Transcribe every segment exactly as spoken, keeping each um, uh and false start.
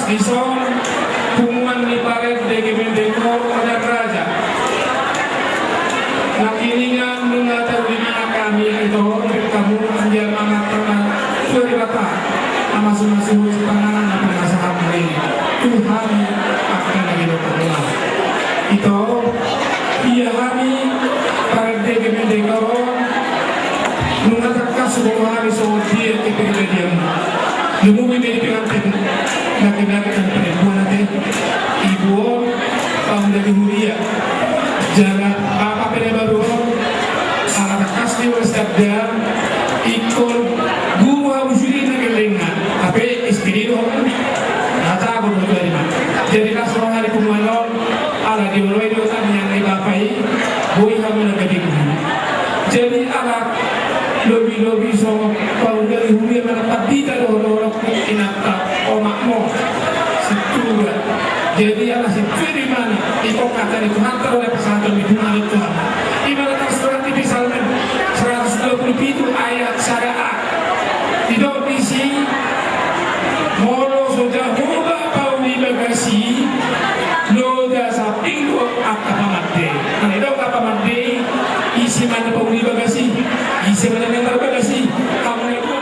Dison punguan ni Parende Gemende Koro dan Raja. Nangkiningan nunga tauli ma hami, ito, hamu anggia amanta na sua Debata, na mamasu-masu sipanganon na pinasahatna i tu hami angka na ginokhonongan. Ito, ia hami Parende Gemende Koro, nunga tangkas huboto hami songon dia kepribadianmu. Lumobi ma di pengantin, laki-laki dan perempuan ate, ibu on, paula ni huria, jala bapa pe na baru on, ala tangkas ni ulas danda, ingkon guru hamu sude na gellengna, hape istri do, na jago do tuari ma. Jadi las roha di punguan on, ala dioloi do tangiang ni bapa i, boi hamu na gabe guru. Jadi ala lobi-lobi songon paula ni huria, mana pandita dohot-dohot inanta omakmu Situmorang. Jadi ala sintua do imana, ingkon hata ni Tuhanta do na pasahaton ni Tuhan tu hamu. Imana tarsurat di Psalmen seratus dua puluh pitu ayat sada a. Didok disi, molo so Jahowa pauli bagasi, loja samping do angka pamande. Nah, didok angka pamande, ise ma na pauli bagasi, ise ma na mian bagasi, hamu na dua.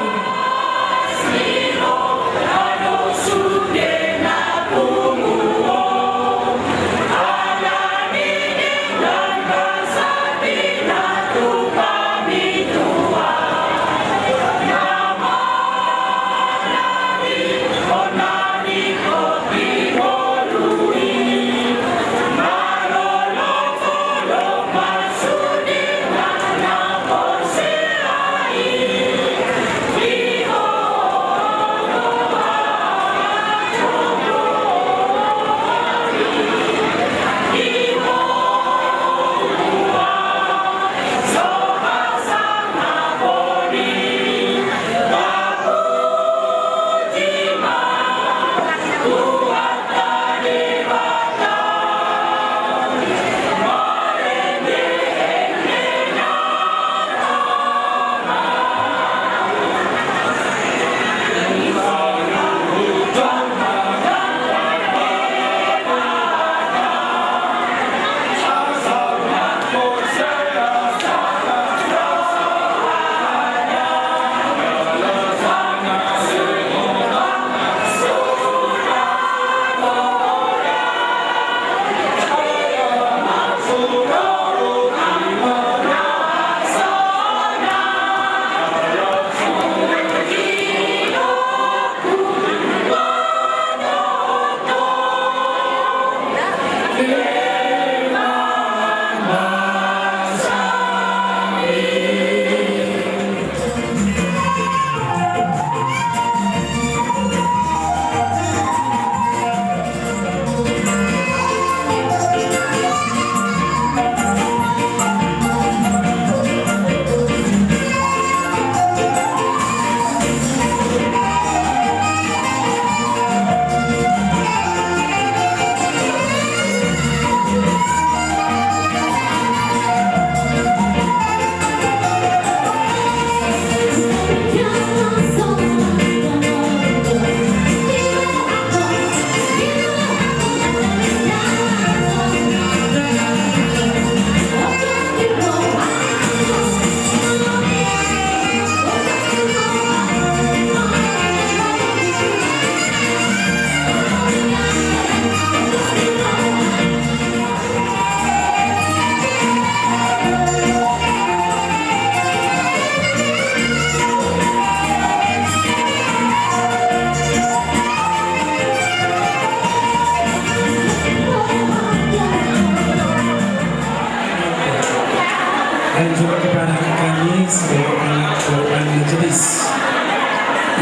Dan juga kepada kami sebagai anak korban majelis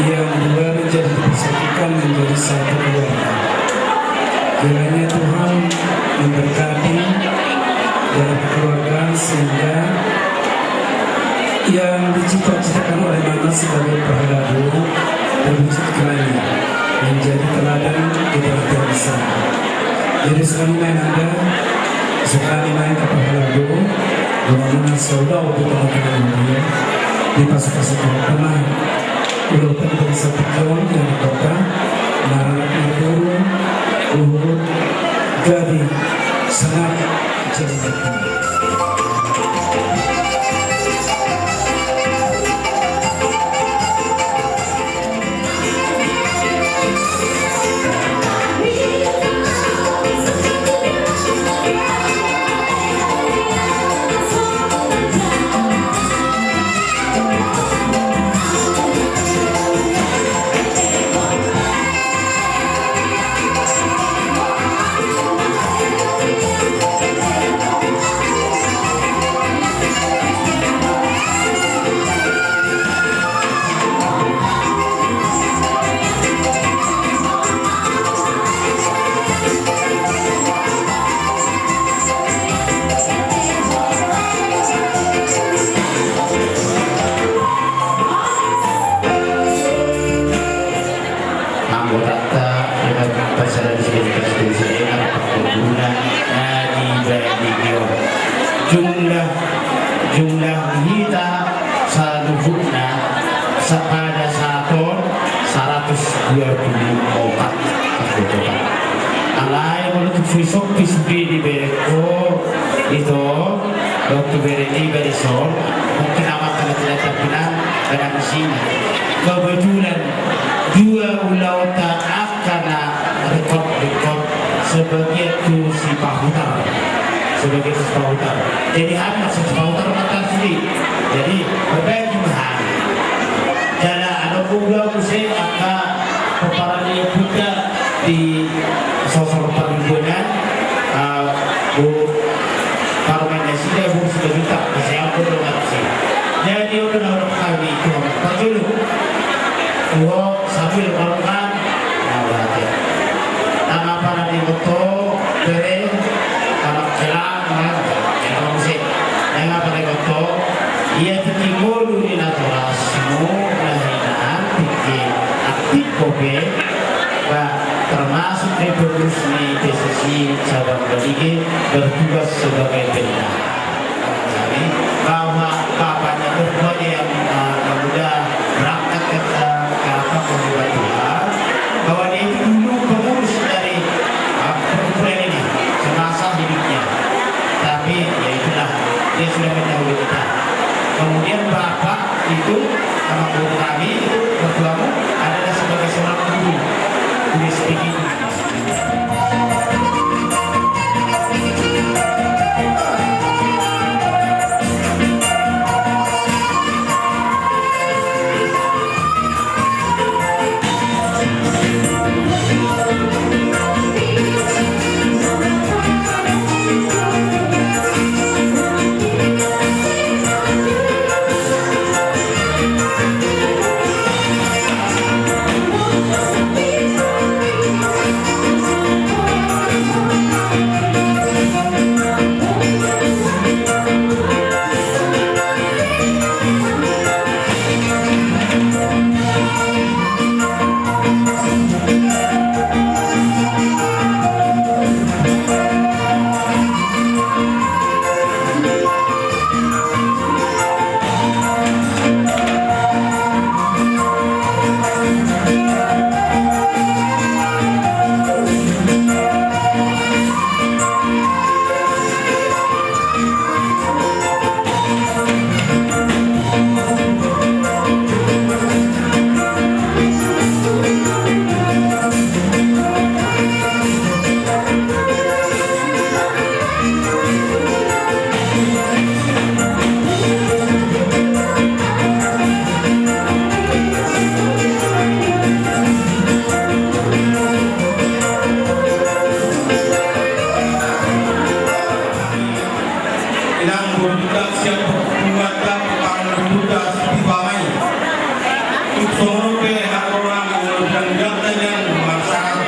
yang dua menjadi dipersatukan menjadi satu keluarga. Kiranya Tuhan memberkati dalam kekeluargaan sehingga yang dicita-citakan oleh mama sebagai Prahalado terwujud kiranya, menjadi teladan di tengah-tengah desa. Jadi sekali main anda, sekali main ke Prahalado, di mana saudara di tengah-tengah dia, di pasukan-pasukan pernah udah tentang satu tahun yang kota, nah, Uhum, uhum, gadi, sangat, jelas. Anggotanta dengan pasaran sekitar desa dengan perkebunan na di Bayan Ligior. Jumlah, jumlah hita saluhutna sa-, pada saat on saratus dua puluh opat anggota. Alai molo tu Fuisok P S B di Bereko itu, waktu bere di Berison, mungkin amat tengah-tengah terkenal dengan sini. Kebetulan dua ulaonta angka na rekod-rekod sebagian tu Sipahutar. Sebagian tu Sipahutar. Jadi hami masuk Sipahutar mata sini. Jadi berbagi mahal. Jala adong ulang muse angka peparan ia putar di sosor perlindungan, ah, bu Parmanya sida bung sida juta, masih ampun dong aksi. Jadi udah na udah kami itu apa dulu. Uang sambil makan, nah berarti. Tanggapan di moto, bere, anak kelang, nah, ya kamu sih. Tanggapan di moto, ia tiki mulu ni naturasmu, nah ini antik, aktif kopi, bah, termasuk di pengurus ni P S S I cabang Balige bertugas sebagai bendahara. Jadi, bahwa bapaknya, mertuanya yang, eh, yang udah berangkat ke, eh, ke apa, ke Tuhan, bahwa dia itu dulu pengurus dari, eh, perkumpulan ini semasa hidupnya. Tapi, ya itulah, dia sudah mendahului kita. Kemudian bapak itu, sama guru kami itu, mertuamu adalah sebagai seorang guru, guru S P G. Inang boru jutak sian perkumpulan jutak, parangan jutak, sipi pamai. Tuk songon on pe, hata roham, molo bilang jutak, tanyang marsarang.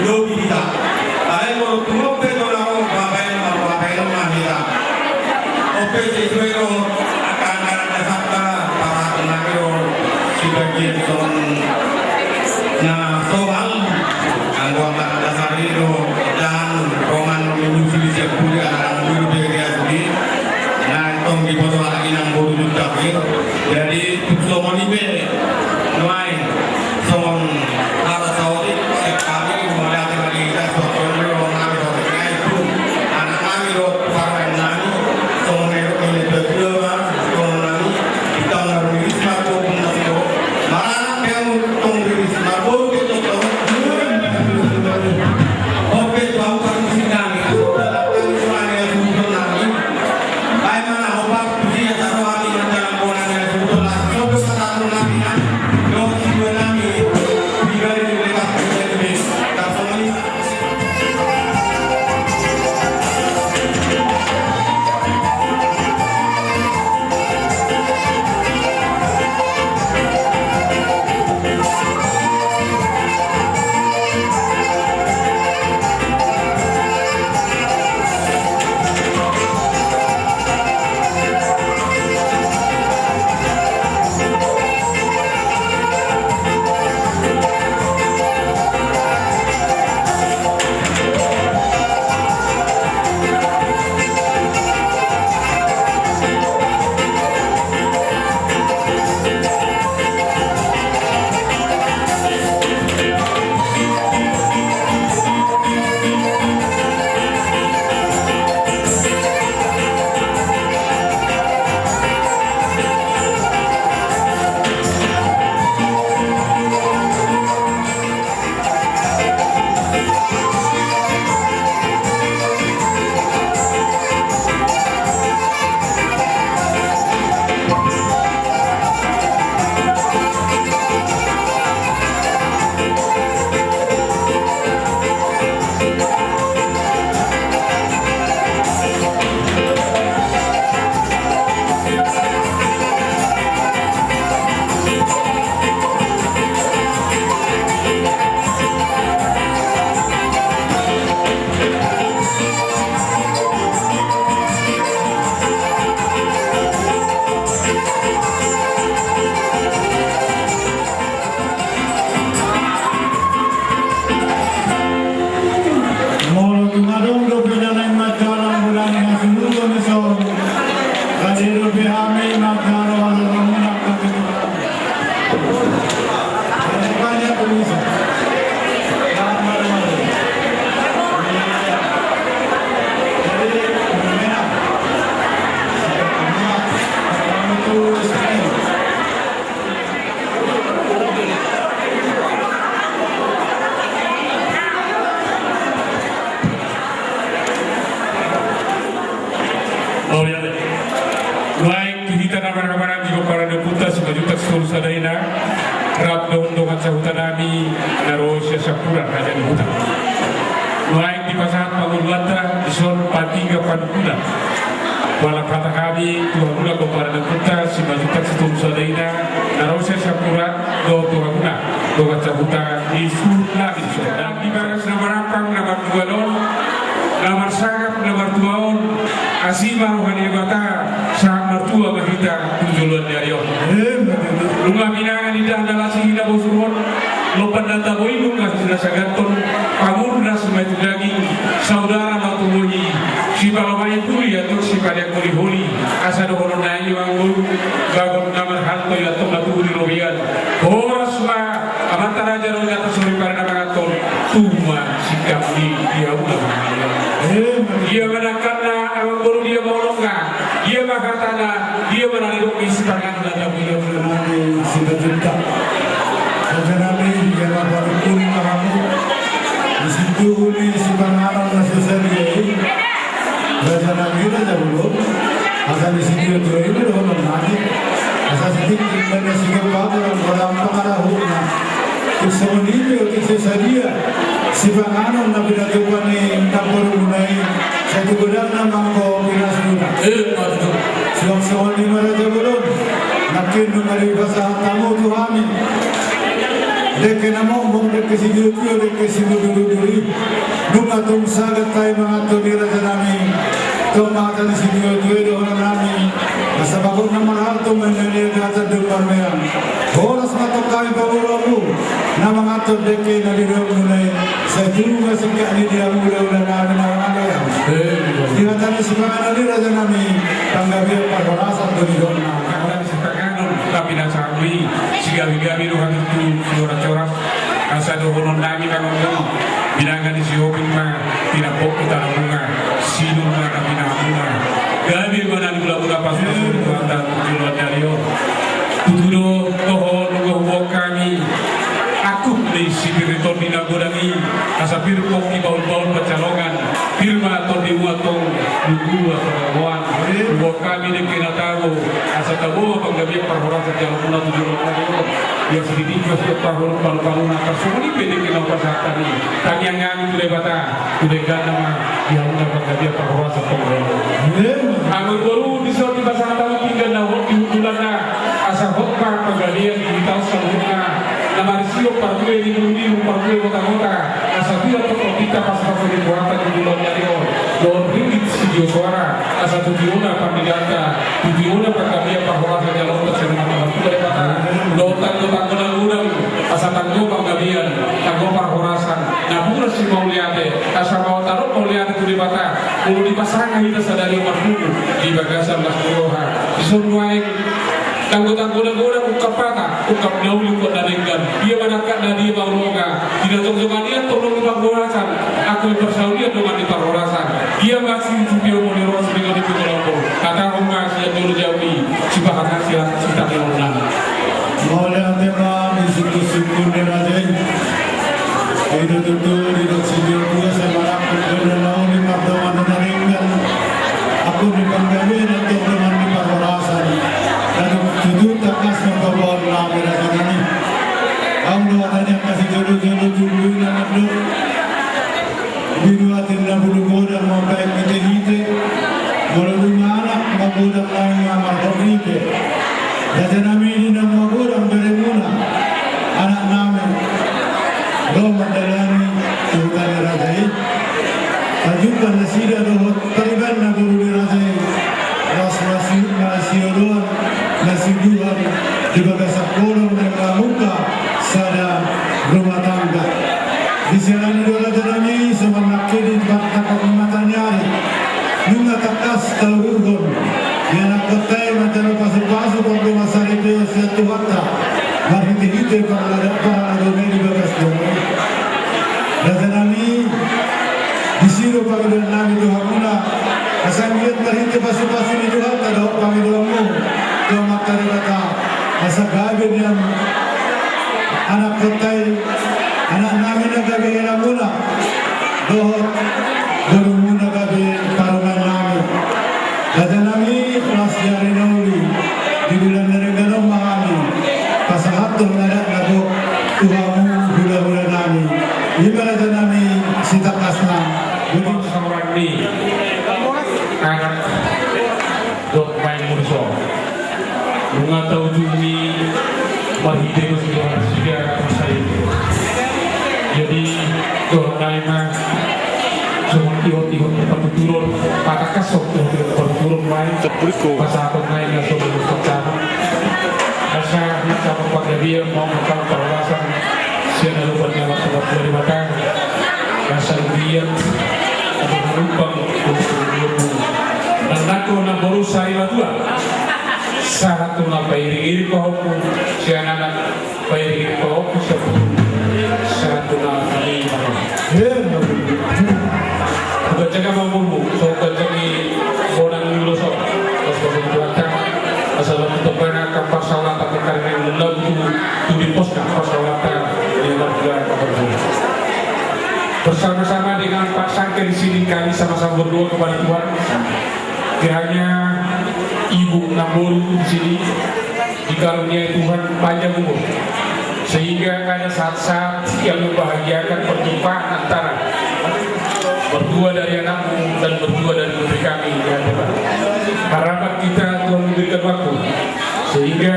Lobi hita. Alai molo tung on pe, tona on, babaen, babaen ma hita. On pe, sesuai do, angka anggaran dasarta, pasahat nami do, sebagian songon na soal, anggo anggaran dasar i do, dan roman menyusui siap kuliah, anak dulu B G A sudi, na tong diboto anak inang boru jutak i. Jadi, tuk songon i pe, nuaeng, songon hata saotik, siap Simanjuntak Sitolu Sadaina, rap dohot dongan sahuta nami na ro sian Sampura, raja ni huta. Nuaeng dipasahat panguruanta dison patingga panungkunan. Hualap hata hami tu hamuna, Bapak Raja ni Huta, Simanjuntak Sitolu Sadaina na ro sian Sampura, dohot tu hamuna dongan sahuta ni suhut nami dison. Di bagas na marampang na martua on, na marsangap na martua on, asi ma roha ni Debata, sahat martua ma hita tu joloan ni ari on. Nunga pinangan indahan na las i na bosur on, lompan na tabo i nunga sinasaganton, pangurnas ma i tu daging, saudara ma tu bohi, sipalomaipuli antong sipalean holiholi, asa dohonon nai, amangboru, bagot na marhalto i antong na tubu di robean. Horas ma Amanta raja do di atas, sori pare na manganhon, tubu ma singkap ni dia ulang. Dia ma nangkanna, amangboru, dia ma olongna, dia ma hatana, dia ma na nidok ni sipanganon na tabo i. Raja nami, Simanjuntak. Raja nami, dia ma panungkunan na hamu. Di situ uli sipanganon na so sadia i. Raja nami, raja bolon, asa di sitio-tio i ma dohonon nami. Asa sitik inda na sigompa, godang-godang pangarahutna. Tung songon i pe, tung so sadia sipanganon na pinatupa ni namborumuna i, sai tu godangna ma anggo pinasuna. Suang songon i ma, raja bolon, nangkin nunga dipasahat hamu tu hami dengke na mokmok, dengke sitio-tio, dengke sidudur-udur i. Nunga tung sagat hami manganhon i, raja nami. Tong ma hata ni sitio-tio i dohonon nami. Asa bagot na marhalto ma i na niagatan dung marmean. Horas ma tong hami pamoruonmu na manganhon dengke na nidokmuna i. Sai tubu ma singkap ni dia ulaula nami na mangalean. Di hata ni sipanganon i, raja nami, panggabean parhorasan do nidokna. Hata ni sipanganon na pinasahatmu i, sigabe-gabe do hami tu sihoras-horas. Asa dohonon nami ma, amangboru, binanga ni Sihombing ma tinambok tu tano bunga, sidul ma na pinahanmuna, gabe ma na niulamuna, pasupasu ni Tuhanta tu joloan ni ari on. Tutu do, toho, nunga huboan hami angkup ni sipir ni tondi na godang i, asa pir pongki bahul-bahul pansalongan. Pir ma tondimu antong, luhut asa na boan. Huboan hami dengke na tabo, asa tabo ma panggabean parhorasan jaloonmuna tu joloan ni ari on. Ia sididik ma sian parhorong palu-paluna, tarsongon i pe dengke na hupasahat hami. Tangiang hami tu Debata, tu dengganna ma di hamuna panggabean parhorasan panggabean. Amangboru, dison dipasahat hami pinggan na hot di hundulanna, asa hot ma panggabean di hita on saluhutna. Na marisihon parbue ni ngolu-ngolu, parbue mota-mota, asa tuat tongtong hita pasupasu ni Tuhanta di joloan ni ari on. Dohot ringgit sitio soara, asa tu tiona parnidanta, tu tiona panggabean parhorasan jaloonta sian Amanta Martua Debata. Dohot tanggo-tanggo na godang, asa tanggo panggabean, tanggo parhorasan, na pura simauliate, asa mauliate, mauliate tu Debata. Molo dipasangap hita sadari on marpungu di bagasan las ni roha, dison nuaeng tanggo-tanggo na godang, ungkap hata, ungkap na uli, ungkap na denggan. Dia ma nangkanna, dia ma olongna, di na jongjong i antong dongan ni parhorasan, angkup ni parsaulian dongan ni parhorasan. Dia ma sitio-tio molo ro siringot ni pinggan ombor. Hatahon ma sian jolo jabu i, sipahatahon sitangiangkon nami. Mauliate ma di sungkun-sungkun ni raja i. I do tutu didok sitio-tio, sai manangkok do na uli mardongan na denggan. Angkup ni panggabean antong dongan ni parhorasan. Dang tutu tangkas ma paboaon nami, raja nami. Aung do hata ni angka sijolo-jolo tubu i na mandok: Binuat inna bulu godang mambahen hite-hite, molo dung anak magodang naeng ma marhot ite. Raja nami, di na magodang beremuna, anak nami, ro mandalani tu huta ni raja i. Pajumpang nasida dohot paribanna boru ni raja i, laos na si, na siodoan, na siduhan di bagasan holong, naeng mamungka sada rumah tangga. Disiala ni i do, raja nami, songon nangkin di tangkap ni mata ni ari, nunga tangkas tauhurhon di anakkonta i manjalo pasu-pasu pardongan saripeon sian Tuhanta marhite-hite parlada, parlada nai di bagas dohot. Raja nami, disi do pangidoan nami tu hamuna, asa anggiat marhite pasu-pasu ni Tuhanta dohot pangidoanmu tu Amanta Debata, asa gabe nian anakkonta i, anak nami na gabe helamuna, dohot borumuna gabe parumaen nami. Raja nami, laos di ari na uli, di bulan na denggan on ma Marhite do si Tuhan siga masa i. Jadi dohot nai ma songon ihot-ihot ni partuturon, patangkashon ihot-ihot partuturon ma i. Pasahaton nai ma songon pasahat. Asa hinsa panggabean, maol ma parhorasan sian adopan ni Amanta Debata. Asa lubian asa manumpang. Nang nangkon na boru sari matua. Sahat tu na pairing-iring pahompu sian anak, pairing-iring pahompu sian boru. Sahat tu na pairing-iring pahompu. Bukan jaga mamurmu, so bukan jagi bonang ni ulos on. Pas pas itu akan asal tu tembana kapas salah tapi karena lagu tu di pos kapas salah. Bersama-sama dengan Pak Sangke di sini kami sama-sama berdoa kepada Tuhan. Kiranya ibu namboru di sini dikaruniai Tuhan panjang umur, sehingga ada saat-saat yang membahagiakan perjumpaan antara mertua dari anakmu dan mertua dari putri kami di hadapan. Harap kita Tuhan memberikan waktu sehingga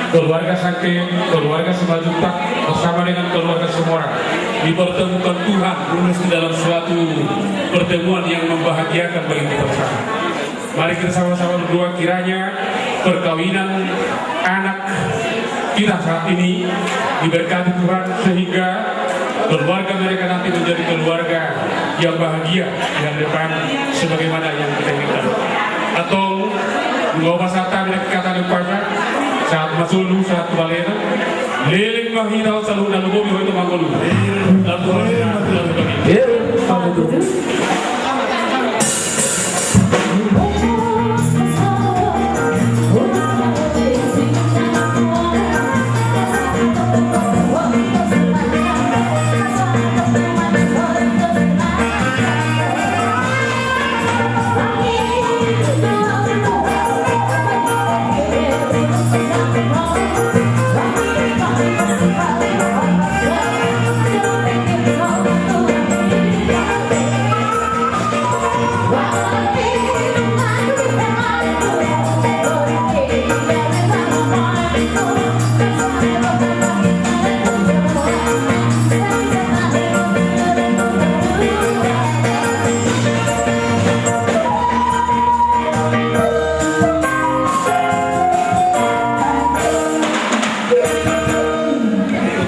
keluarga Sangke, keluarga Simanjuntak bersama dengan keluarga Sumorang dipertemukan Tuhan, lulus di dalam suatu pertemuan yang membahagiakan bagi kita bersama. Mari kita sama-sama berdoa kiranya perkawinan anak kita saat ini diberkati Tuhan sehingga keluarga mereka nanti menjadi keluarga yang bahagia di hadapan sebagaimana yang kita inginkan. Atau dua pasal tadi kita ada kuasa saat masuk saat balena leleng mahirau selalu dan bobi itu mangolu. Lalu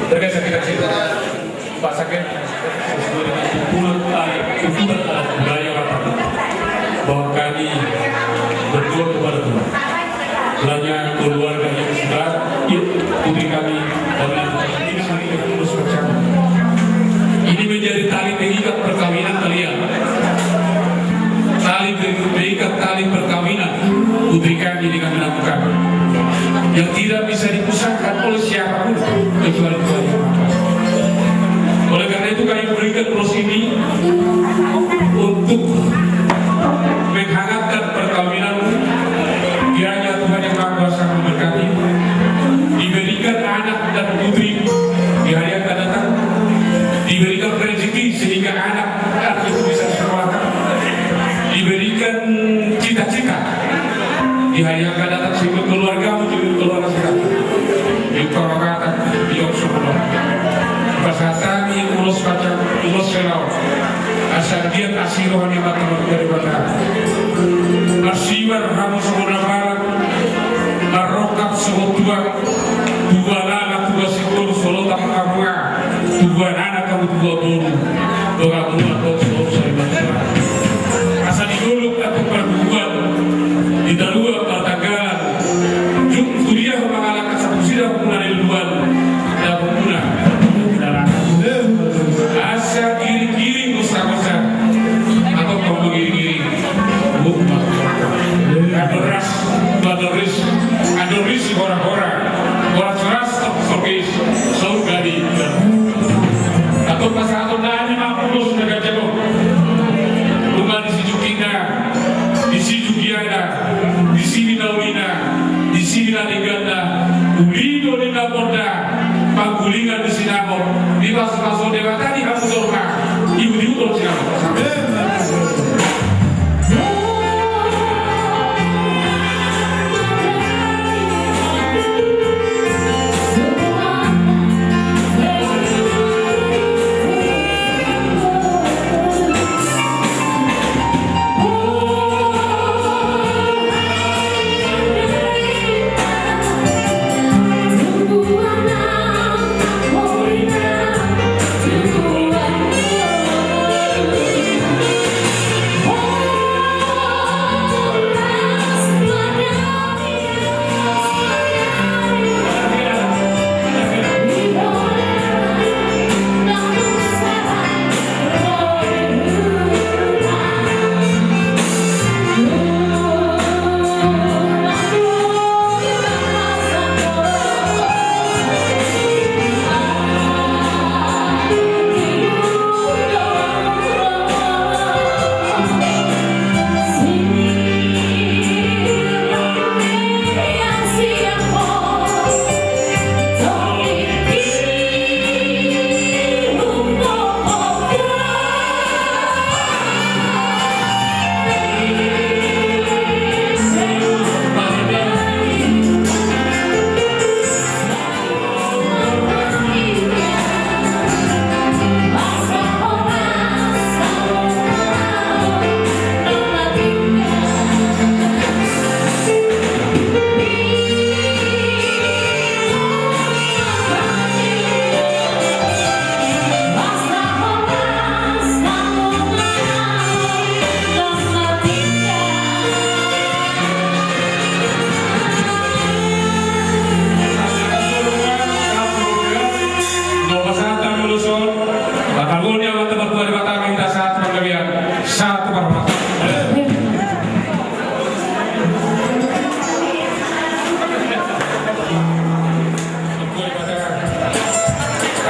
Terima kasih. Pak Sangke, sesuai dengan tuntunan adat, tuntunan adat budaya Batak, bahwa kami berdoa kepada Tuhan. Kiranya keluarga yang sudah, yuk, putri kami, dan ini menjadi tali pengikat perkawinan kalian. Tali pengikat tali perkawinan putri kami dengan menantu kami yang tidak bisa dipisahkan oleh siapapun kecuali Tuhan Yang Maha Kuasa. Oleh karena itu kami berikan bros ini untuk menghangatkan perkawinan. Kiranya Tuhan Yang Maha Kuasa memberkati. Diberikan anak dan putri di hari yang akan datang. Diberikan rezeki sehingga anak dan itu bisa sekolah. Diberikan cita-cita di hari yang akan datang sehingga keluargamu jadi keluarga sehat. Di pangkatan, di Oksukuno. Pasahat hami ulos panjang, ulos selamat. Asa anggiat asi roha ni Amanta Martua Debata. Marsibar hamu songon na balang, marrongkap songon tuak, tubuan anak, tubuan singkoru, solotan hamu, tubuan anak hamu, tubuan boru, dongan tubuan boru, solotan sari martua. Asa di dolok atau perguruan, di talua partanggalan, jung kuliah mangalangka satu sida puna di luar, dapur puna. Asa giring-giring gosa-gosa atau kau mengiring-iring. Adoras, adoris, adoris hora-hora, hora ceras, tokis, saur gadi. Atau pasahaton nami ma ulos na ganjang on. Nunga disi jukina, disi jugiana, disi ninaulina, disi ninadengganna, uli do nina porda, panggulingan ni sinamot, dipasupasu Debata di hamu torna, ibu-ibu torna sinamot. Amin.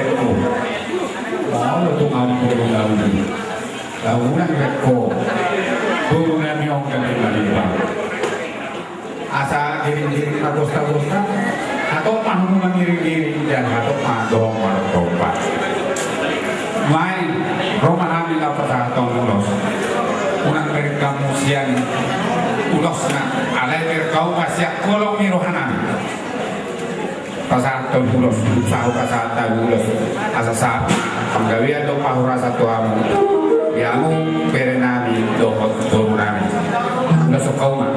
berengku. Molo tung ahu boru na uli, unang berengku. Boru nami on gabe manimba. Asa giring-giring ma gosta-gosta, hatop ma hamu mangiring-iring, jala hatop ma dohot marompa. Nuaeng ro ma hami laho pasahathon ulos. Unang bereng hamu sian ulosna, alai bereng hamu ma sian holong ni rohanami. Pasahathon ulos, sahat pasahat hami ulos. Asa sahat panggabean dohot parhorasan tu hamu, di hamu berenami dohot borunami. Ulos on hamu ma.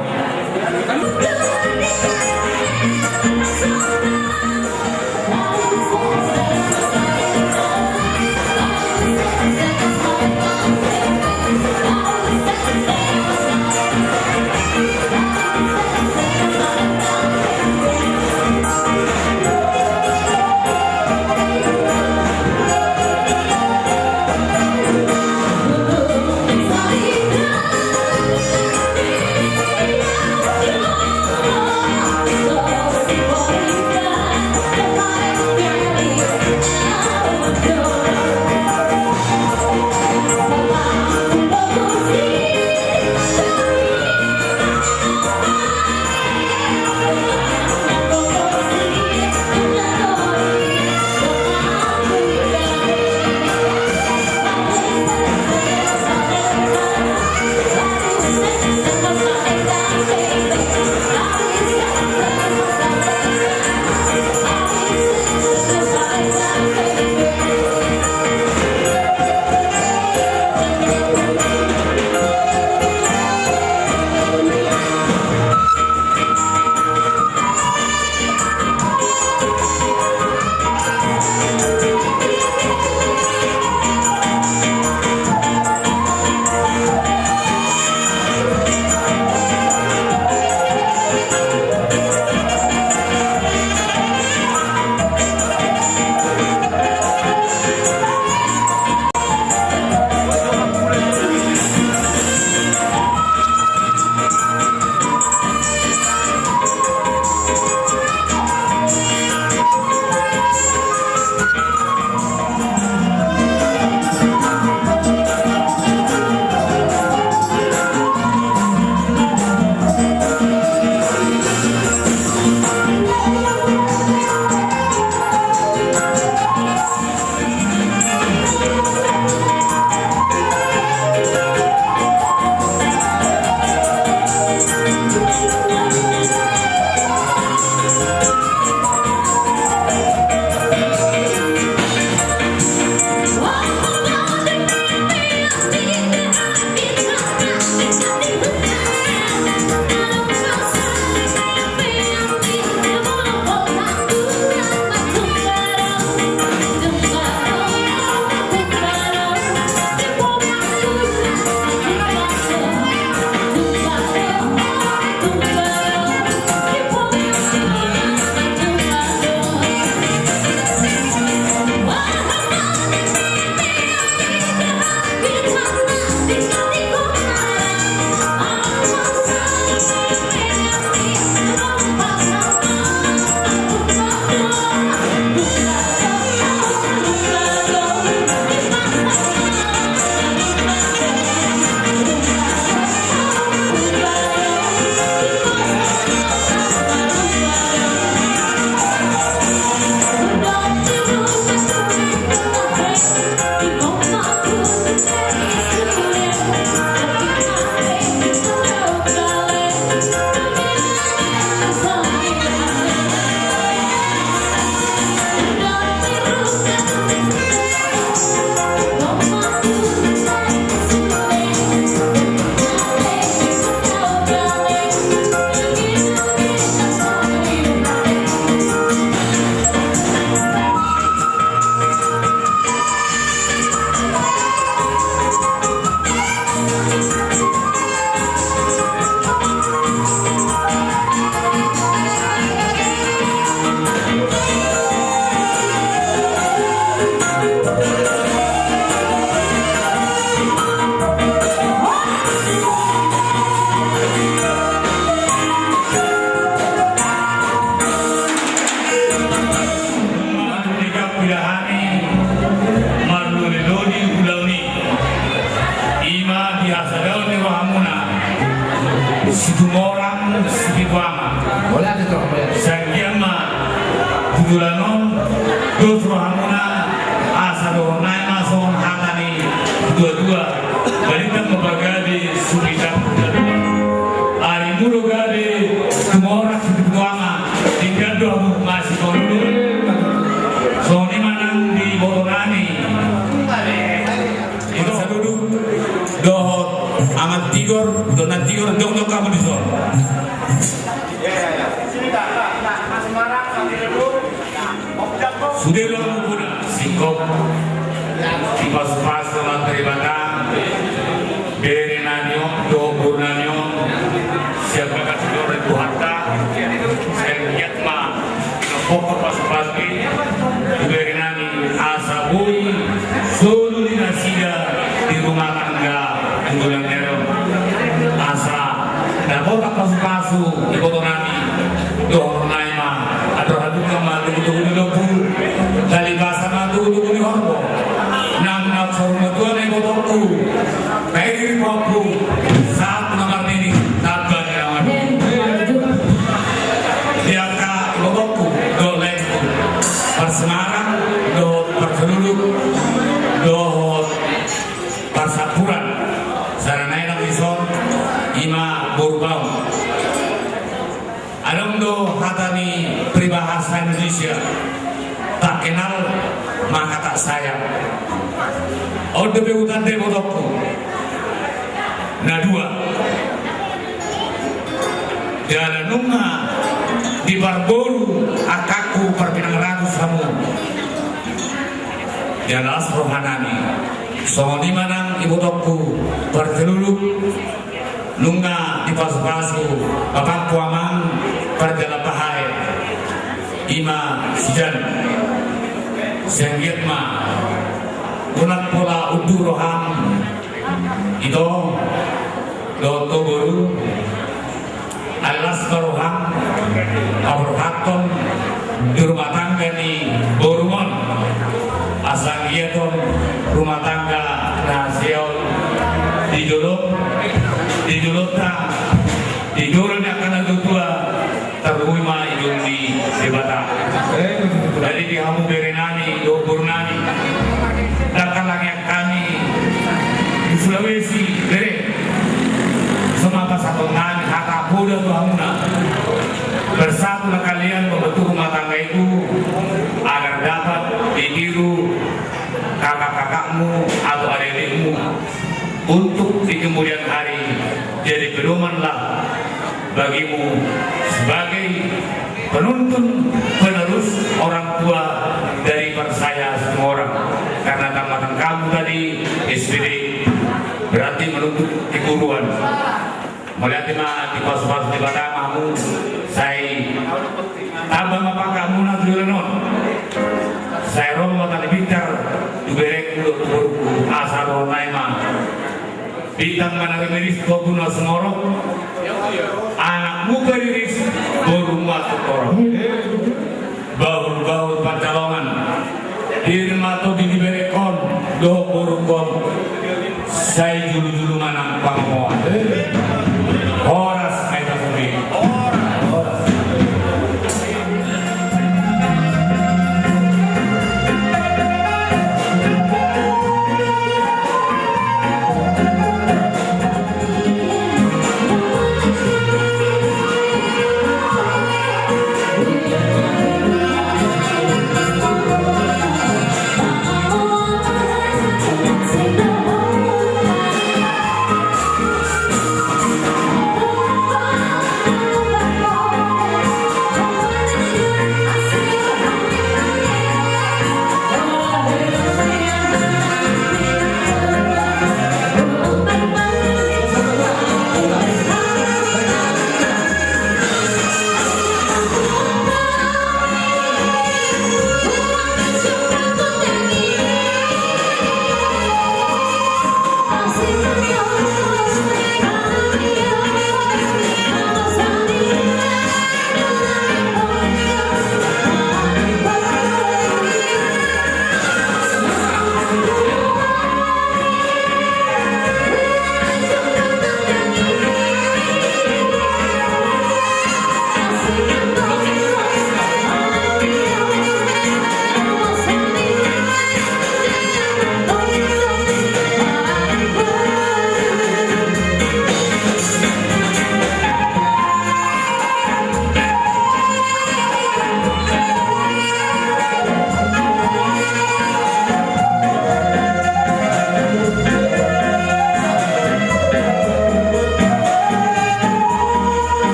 Tulanon, dos rohamuna, asa dohonon nai ma songon hata ni dua-dua, balintang ma pagabe sumpit. Ari mulu gabe, tumoras di tuanga, tinggal do hamu masih kondo. Songon i ma nang di boto nami. Ito. Saluhut dohot Amang Tigor, dohot Nang Tigor, jongkok hamu di son. Sude do hamu puna singkop. Dipasu-pasu ma Amanta Debata bere nami on dohot boru nami on, sian bagas ni roha ni Tuhanta. Sai anggiat ma pinasu-pasu i tu bere nami, asa boi solu ni nasida di rumah tangga. Asa dapotan pasu-pasu iboto nami. Dohonon nai ma, andor haduka ma tugu-tugu ni lombu, talipasa ma tugu-tugu ni horbo. Nang na saur matua na ibotongku, baen diri pongku, sahat na marnini, tamba ni na marnini. Di angka ibotongku dohot laengku, parsemarang dohot parsaluhut dohot parsampuran, sada nai nang dison, i ma boru baon. Adong do hata ni peribahasa Indonesia, tak kenal maka tak sayang. On dope hutanda ibotongku na dua. Jala nunga diparboru angkangku parpinang ratus hamu. Jala las roha nami. Songon i ma nang ibotongku parsaluhut, nunga dipasu-pasu bapakku amang parjala pahae, i ma si Jan. Sai anggiat ma unang pola unduk roham, ito dohot ho boru. Alai las ma roham paborhathon di rumah tangga ni borungkon, asa anggiat on rumah tangga na sihol di jolo, di jolonta, di jolo ni angka na tua-tua, tarlumobi ma di jolo ni Debata. Jadi di hamu bere nami dohot boru nami, dangka langian hami di Sulawesi, bere. Songon pasahaton nami hata poda tu hamuna. Bersatulah kalian membentuk rumah tangga itu agar dapat ditiru kakak-kakakmu atau adik-adikmu, untuk di kemudian hari jadi pedomanlah bagimu sebagai penuntun penerus orang tua dari para saya semua orang. Karena tamatan kamu tadi S P D, berarti menuntut keguruan. Mauliate ma, dipasu-pasu Debata ma hamu, sai tamba ma pangkatmuna tu joloan on. Sai ro ma tali pintar tu berengku dohot tu borungku, asa dohonon nai ma. Bintang ma na rumiris, togu na sumorop, anak muka riris, boru muat tu torop. Bahul-bahul pansalongan, diri ma tondi ni berengkon dohot borungkon, sai julu-julu ma nang pangomoan. Horas ma hita sude.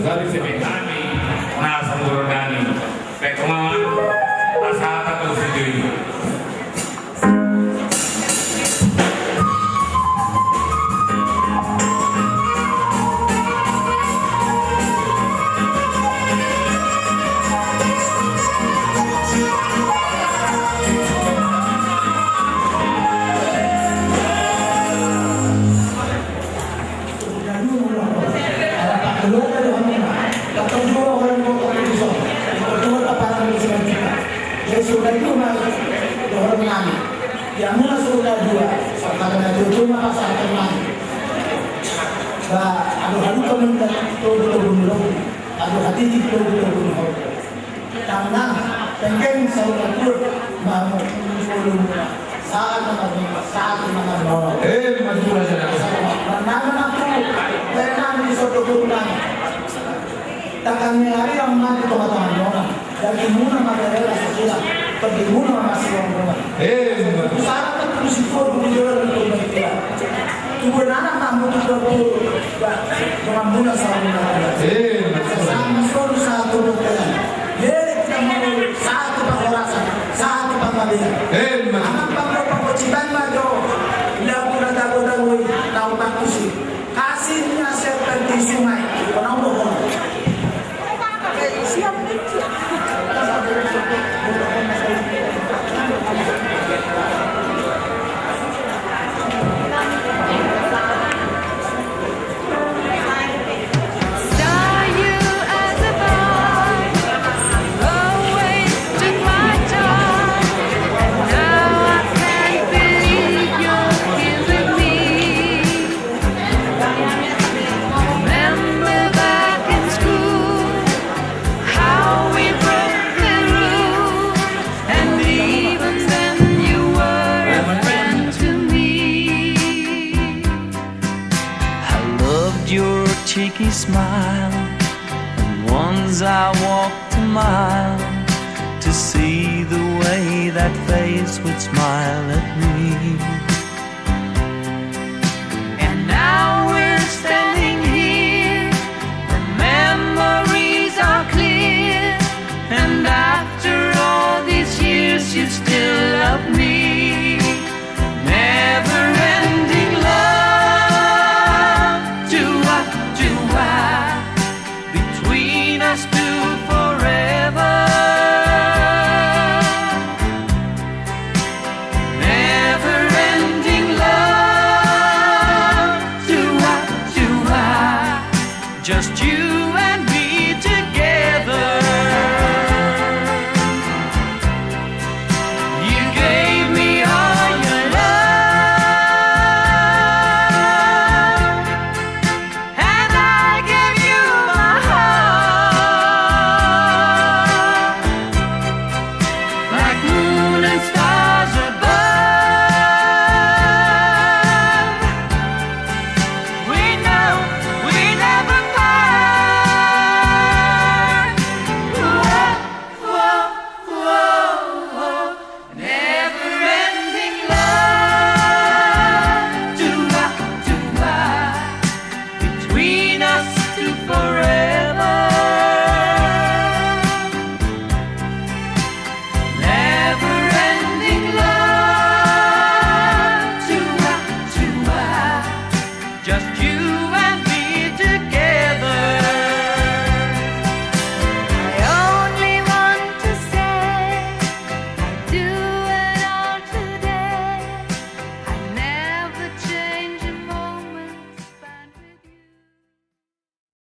Gabe sepi hami na sumurung nami. Baik, teman-teman, asa tak terus itu. Tanang, penggeng saur matua, mamu, ulumuna, sahat ma, sahat ma. Eh, matua, sahat. Nang nang tu, tenang di soto gurunang. Tangan ni ari yang mati tonga-tonga nona. Dagingmuna ma rela sasila, tondimuna ma masilang nona. Eh, matua. Sahat ma tu si Tuhan, tu si Tuhan, tu si Tuhan. Tubuan anak namu tu Tuhan, tu Tuhan. Donganmuna saur matua. Eh, matua. Sahat ma solu sahat tu Tuhan. Jadi kita mau satu panghorasan, satu panggabean. Eh, matua. Anak panggo pangocitan ma jo. Lagu na dago-dago i, na umpang tusi. Kasihnya seperti sungai. Kenapa bohong? Saw you as a boy, always took my time, and now I can't believe you're here with me. Remember back in school, how we broke the rules, and even then you were a friend to me. I loved your cheeky smile, and once I walked a mile to see the way that face would smile at me. And now we're standing here, the memories are clear, and after all these years, you still love me. Never ending love, do what, do what? Between us two forever. Never ending love, do what, do what? Just you and